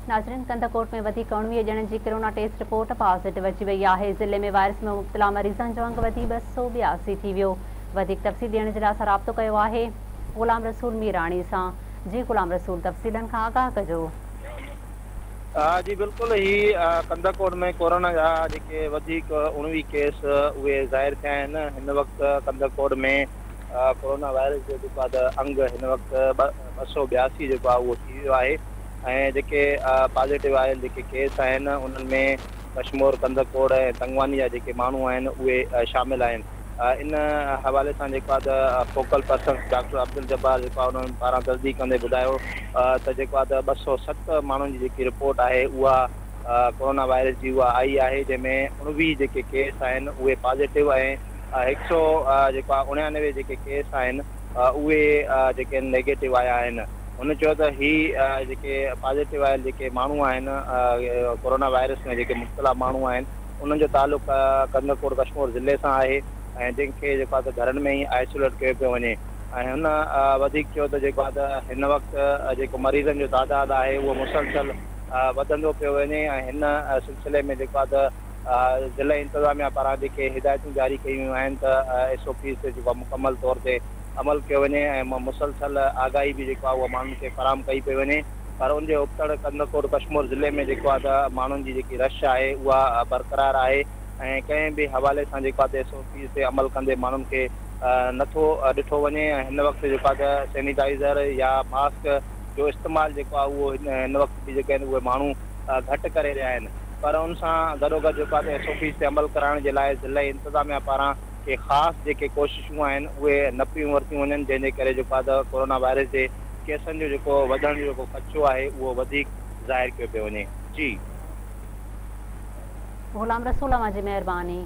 ناظرين ڪنڌڪوٽ ۾ وڌيڪ 19 ڄڻن جي ڪرونا ٽيسٽ رپورٽ پازيٽو اچي وئي آهي، ضلعي ۾ وائرس ۾ مبتلا مريضن جو انگ وڌي 282 ٿي ويو، وڌيڪ تفصيل ڏيڻ جي لاء اسان رابطو ڪيو آهي غلام رسول ميراڻي سان، جي غلام رسول تفصيلن کان آگاهه ڪجو. جي بلڪل هي ڪنڌڪوٽ ۾ ڪورونا جا جيڪي وڌيڪ 19 ڪيس اهي ظاهر ٿيا آهن هن وقت ڪنڌڪوٽ ۾ ڪورونا وائرس جو جيڪو آهي ته انگ هن وقت 282 جيڪو آهي اهو ٿي ويو آهي ۽ جيڪي پازيٽو آيل جيڪي ڪيس آهن انهن ۾ ڪشمور، ڪنڌڪوٽ ۽ تنگواني جا جيڪي ماڻهو آهن اهي شامل آهن. ان حوالي سان جيڪو آهي ته فوڪل پرسنس ڊاڪٽر عبدالجبار جيڪو آهي انهن پاران تصديق ڪندي ٻڌايو ته جيڪو آهي ته 207 ماڻهن جي جيڪي رپورٽ آهي اها ڪورونا وائرس جي اها آئي آهي جنهن ۾ 19 جيڪي ڪيس آهن اهي پازيٽو ۽ هڪ سئو جيڪو آهي 89 جيڪي ڪيس آهن اهي جيڪي آهن نيگيٽو آيا آهن. هن چيو ته هي جيڪي پازيٽو آيل جيڪي ماڻهو آهن ڪورونا وائرس ۾ جيڪي مبتلا ماڻهو آهن انهن جو تعلق ڪنڌڪوٽ ڪشمور ضلعي سان آهي ۽ جن کي جيڪو آهي ته گهرن ۾ ئي آئسوليٽ ڪيو پيو وڃي ۽ هن وڌيڪ چيو ته جيڪو آهي ته هن وقت جيڪو مريضن جو تعداد آهي اهو مسلسل وڌندو پيو وڃي ۽ هن سلسلي ۾ جيڪو آهي ته ضلعي انتظاميا پاران جيڪي هدايتون جاري ڪيون ويون آهن ته ايس او پيز تي جيڪو آهي مڪمل طور تي عمل ڪيو وڃي ۽ مسلسل آگاهي به جيڪو آهي اها ماڻهن کي فراهم ڪئي پئي وڃي پر ان جي ابتڙ ڪنڌڪوٽ ڪشمور ضلعي ۾ جيڪو آهي ته ماڻهن جي جيڪي رش آهي اها برقرار آهي ۽ ڪنهن به حوالي سان جيڪو آهي ته ايس او پيز تي عمل ڪندي ماڻهن کي نٿو ڏٺو وڃي ۽ هن وقت جيڪو آهي ته سينيٽائيزر يا ماسڪ جو استعمال جيڪو آهي اهو هن وقت به جيڪي آهن اهي ماڻهو گهٽ ڪري رهيا آهن پر ان سان گڏوگڏ جيڪو آهي ته ايس او پيز تي عمل ڪرائڻ جي لاء ضلعي انتظاميا پاران ڪي خاص جيڪي ڪوششون آهن اهي نه پيون ورتيون وڃن جنهن جي ڪري جيڪو آهي ته ڪورونا وائرس جي ڪيسن جو جيڪو وڌڻ جو جيڪو خدشو آهي اهو وڌيڪ ظاهر ڪيو پيو وڃي. جي. غلام رسول اوهان جي مهرباني.